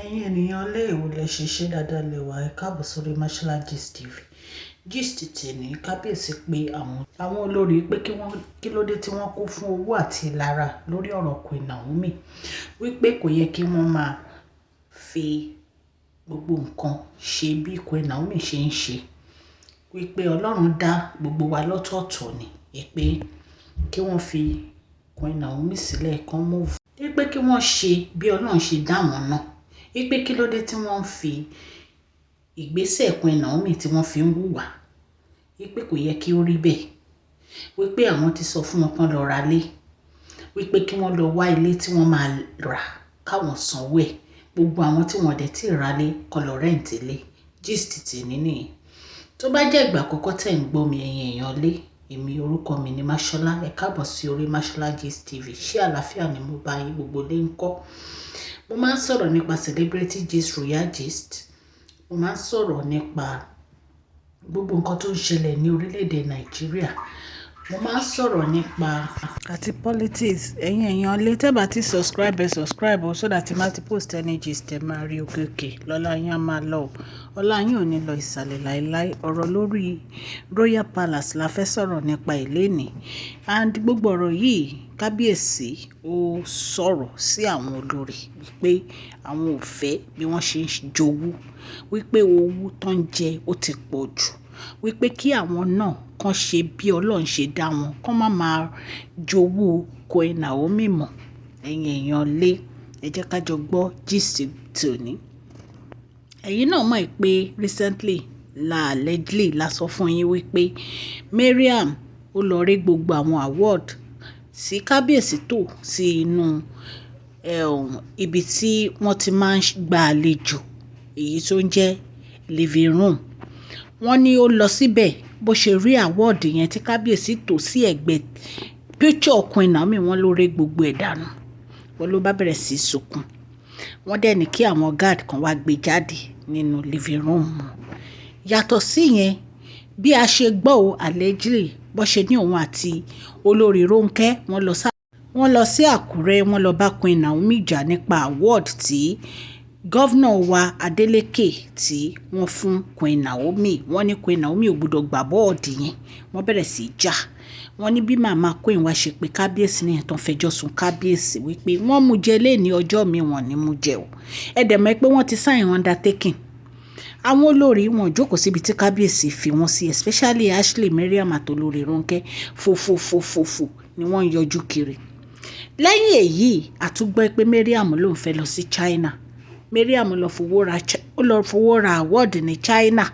Ẹ̀yin ènìyàn lé èwo lẹ ṣe ṣe dáadáa lẹ wà. Ẹ káàbọ̀ sórí Mashola Gist TV. Gist tèmi, kábíyèsí pé àwọn olórí pé kí wọ́n, kí ló dé tí wọ́n kó fún owó àti ìlara lórí ọ̀rọ̀ Queen Naomi. Wípé kò yẹ kí wọ́n máa fi gbogbo nǹkan ṣe bí Queen Naomi ṣe ń ṣe. Wípé Ọlọ́run dá gbogbo wa lọ́tọ̀ọ̀tọ̀ ni. Wípé kí wọ́n fi Queen Naomi sílẹ̀ kan move. Wípé kí wọ́n ṣe bí Ọlọ́run ṣe dá wọn náà. Wípé kí ló dé tí wọ́n ń fi ìgbésẹ̀ Queen Naomi tí wọ́n fi ń wùwà. Wípé kò yẹ kí ó rí bẹ́ẹ̀. Wípé àwọn ti sọ fún wọn kí wọ́n lọ ra ilé. Wípé kí wọ́n lọ wá ilé tí wọ́n máa rà káwọn sanwó ẹ̀. Gbogbo àwọn tí wọ́n dẹ̀ tí ì ra ilé kó lọ rent ilé. Gist tèmi nìyẹn. Tó bá jẹ́ ìgbà àkọ́kọ́ tí ẹ̀ ń gbọ́ mi, ẹ̀yin èèyàn lé, èmi orúkọ mi ni Mashola. Ẹ káàbọ̀ sí orí Mashola Gist TV. Ṣé àlàáfíà ni mo bá yín, gbogbo ilé ń kọ́? Mo máa ń sọ̀rọ̀ nípa celebrity gist, royal gist. Mo máa ń sọ̀rọ̀ nípa gbogbo nǹkan tó ń ṣẹlẹ̀ ní orílẹ̀-èdè Nàìjíríà. Mo máa ń sọ̀rọ̀ nípa àti politics. Ẹ̀yin èèyàn lé, tẹ́ bá ti subscribe, ẹ subscribe o, so that tí máa ti post any gist ẹ máa rí òkè òkè. Lọ́lá yín a máa lọ. Ọlá yín ò ní lọ ìsàlẹ̀ láíláí. Ọ̀rọ̀ lórí Royal Palace la fẹ́ sọ̀rọ̀ nípa ẹ̀ lónìí. And gbogbo ọ̀rọ̀ yìí, kábíyèsí ó sọ̀rọ̀ sí àwọn olórí wípé àwọn ò fẹ́ bí wọ́n ṣe ń jowú. Wípé owó tó ń jẹ ó ti pọ̀ jù. Wípé kí àwọn náà kan ṣe bí Ọlọ́run ṣe dá wọn, kó má máa jowú Queen Naomi mọ́. Ẹ̀yin èèyàn lé, ẹ jẹ́ ká jọ gbọ́ gist tòní. Ẹ̀yin náà mọ̀ pé recently la allegedly la sọ fún yín wípé Mariam ó lọ rí gbogbo àwọn award tí kábíyèsí tò sí inú ibi tí wọ́n ti máa ń gba àlejò, èyí tó ń jẹ́ living room. Wọ́n ní ó lọ síbẹ̀, bó ṣe rí award yẹn tí kábíyèsí tò sí ẹ̀gbẹ́ picture Queen Naomi, wọ́n ló rẹ́ gbogbo ẹ̀ dànù. Wọ́n ló bá bẹ̀rẹ̀ sí í sunkún. Wọ́n dẹ̀ ní kí àwọn guard kan wá gbé jáde nínú living room. Yàtọ̀ sí yẹn, bí a ṣe gbọ́ o, allegedly, bó ṣe ní òun àti olórí Ronke, wọ́n lọ sí Àkúrẹ́, wọ́n lọ bá Queen Naomi jà nípa award tí governor wa Adeleke tí wọ́n fún Queen Naomi. Wọ́n ní Queen Naomi ò gbọdọ̀ gba award yẹn. Wọ́n bẹ̀rẹ̀ sí í jà. Wọ́n ní bí màmá Queen wá ṣe pé kábíyèsí nìyẹn tó ń fẹjọ́ sùn kábíyèsí wípé wọ́n mú jẹ lé ní ọjọ́ mi, wọ́n ní mú jẹ o. Ẹ dẹ̀ mọ̀ pé wọ́n ti sign undertaking. Àwọn olórí wọn jókòó síbi tí kábíyèsí fi wọ́n sí, especially Ashley, Mariam àti olórí Ronke. Fòfòfòfòfò ni wọ́n ń yọjú kiri. Lẹ́yìn èyí, a tún gbọ́ pé Mariam ló ń fẹ́ lọ sí China. Mariam lọ fowó ra, ó lọ fowó ra award ní China.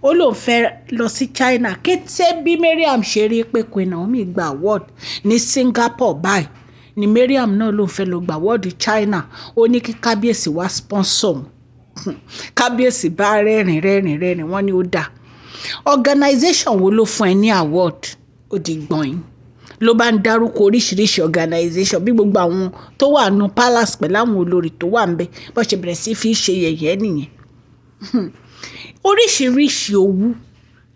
Ó lóun fẹ́ lọ sí China. Kété bí Mariam ṣe rí pé Queen Naomi gba award ní Singapore báyìí ni Mariam náà ló ń fẹ́ lọ gba award China. Ó ní kí kábíyèsí wá sponsor òun. Kábíyèsí bá rẹ́rìn rẹ́rìn rẹ́rìn, wọ́n ní ó dáa. Organization wo ló fún ẹ ní award? Ó di gbọ̀n ló bá ń dárúkọ oríṣiríṣi organization, bí gbogbo àwọn tó wà nínú palace pẹ̀lú àwọn olórí tó wà ńbẹ̀ bó ṣe bẹ̀rẹ̀ sí fi ṣe yẹ̀yẹ́ nìyẹn. Oríṣiríṣi owó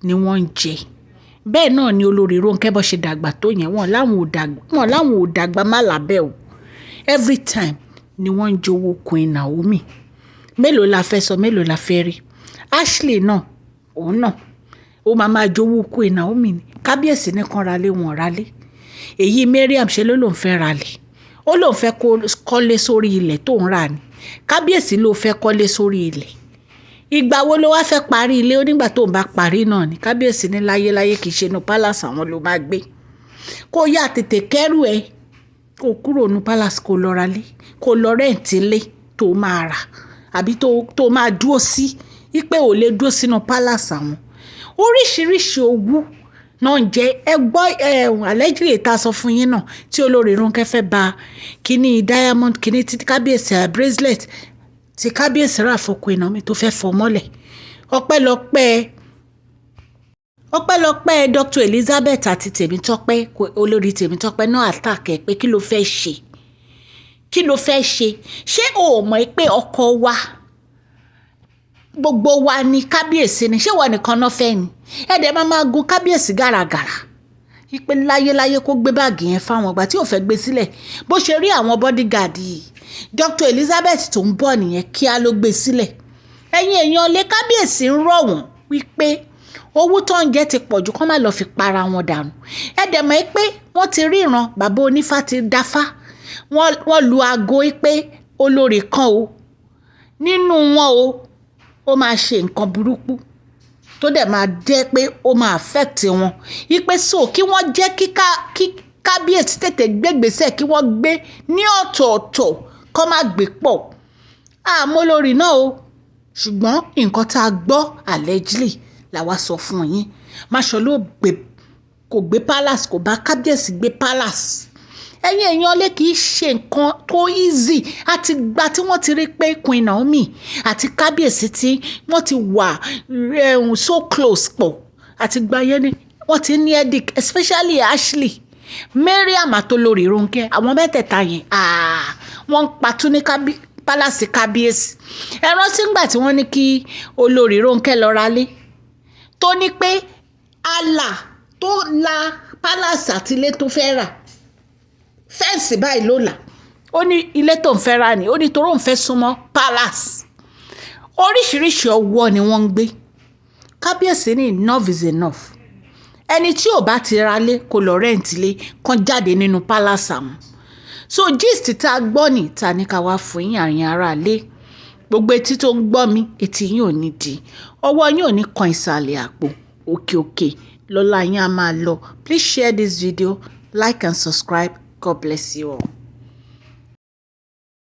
ni wọ́n ń jẹ. Bẹ́ẹ̀ náà ni olórí Ronke, bó ṣe dàgbà tó yẹn, wọ́n láwọn ò dàgbà, wọ́n láwọn ò dàgbà má lábẹ́ o. Every time ni wọ́n ń jowó Queen Naomi. Mélòó la fẹ́ sọ, mélòó la fẹ́ rí? Ashley náà, òun náà, ó máa máa jowó Queen Naomi ni. Kábíyèsí ní kán ra lé, wọn ra lé. Èyí Mariam ṣe ló lóun fẹ́ ra lẹ̀. Ó lóun fẹ́ kọ́lé sórí ilẹ̀ tó ń rà ni. Kábíyèsí ló fẹ́ kọ́lé sórí ilẹ̀. Ìgbà wo ló wá fẹ́ parí ilé? Ó nígbà tó ń bá parí náà ni. Kábíyèsí ní láyéláyé, kì í ṣe inú palace àwọn ló máa gbé. Kó yá tètè kẹ́rù ẹ, kó kúrò nínú palace, kó lọ ra lé, kó lọ rent ilé tó máa rà àbí tó máa dúró sí. Wípé ò lè dúró sínú palace àwọn. Oríṣiríṣi owó náà ń jẹ. Ẹ gbọ́ allegedly tá a sọ fún yín náà tí olórí Ronke fẹ́ ba kíní diamond, kíní tí kábíyèsí, bracelet tí kábíyèsí rà fún Queen Naomi tó fẹ́ fọ́ mọ́lẹ̀. Ọpẹ́lọpẹ́, ọpẹ́lọpẹ́ Dr. Elizabeth àti Tèmítọ́pẹ́, olórí Tèmítọ́pẹ́ náà attack ẹ pé kí ló fẹ́ ṣe? Kí ló fẹ́ ṣe? Ṣé o ò mọ̀ pé ọkọ wa, gbogbo wa ni kábíyèsí ni? Ṣé ìwọ nìkan náà fẹ́ ni? Ẹ dẹ̀ máa máa gun kábíyèsí gàràgàrà. Wípé láyéláyé kó gbé báàgì yẹn fáwọn ìgbà tí ò fẹ́ gbé sílẹ̀. Bó ṣe rí àwọn bodyguard yìí, Dr. Elizabeth tó ń bọ̀ nìyẹn, kíá ló gbé sílẹ̀. Ẹ̀yin èèyàn lé, kábíyèsí ń rọ̀ wọ́n wípé owó tó ń jẹ ti pọ̀jù, kó má lọ fi para wọn dànù. Ẹ dẹ̀ mọ̀ pé wọ́n ti ríran, bàbá onífá ti dáfá, wọ́n lu aago pé olórí kan o nínú wọn o, ó máa ṣe nǹkan burúkú tó dẹ̀ máa jẹ́ pé ó máa affect wọn. Wípé so kí wọ́n jẹ́ kí kábíyèsí tètè gbégbèsè, kí wọ́n gbé ní ọ̀tọ̀ọ̀tọ̀, kó má gbé pọ̀. Àmọ́ olórí náà o, ṣùgbọ́n nǹkan tá a gbọ́ allegedly làwa sọ fún yín. Máṣọlá ò gbé, kò gbé palace, kò bá kábíyèsí gbé palace. Ẹ̀yin èèyàn lé, kì í ṣe nǹkan tó easy. Àti gba tí wọ́n ti rí pé Queen Naomi àti kábíyèsí tí wọ́n ti wà so close pọ̀, àti gba yẹn ni wọ́n ti ní headache, especially Ashley, Mariam àtolórí Ronke. Àwọn mẹ́tẹ̀ẹ̀ta yẹn, wọ́n ń patú ní palace kábíyèsí. Ẹ rántí ńgbà tí wọ́n ní kí olórí Ronke lọ ralé, tó ní pé àlà tó la palace àti ilé tó fẹ́ rà, fence báyìí ló là. Ó ní ilé tó ń fẹ́ rà ní, ó ní torí òun fẹ́ súnmọ́ palace. Oríṣiríṣi ọwọ́ ni wọ́n ń gbé. Kábíyèsí ní enough is enough. Ẹni tí ò bá ti ra lé, kó lọ rent ilé, kan jáde nínú palace àwọn. So gist tá a gbọ́ ní ta ní ká wá fún yín àyìn ará lé. Gbogbo etí tó ń gbọ́ mi, etí yín ò ní di, ọwọ́ yín ò ní kan ìsàlẹ̀ àpò. Òkè òkè lọ́la yín á máa lọ. Please share this video, like and subscribe. God bless you all.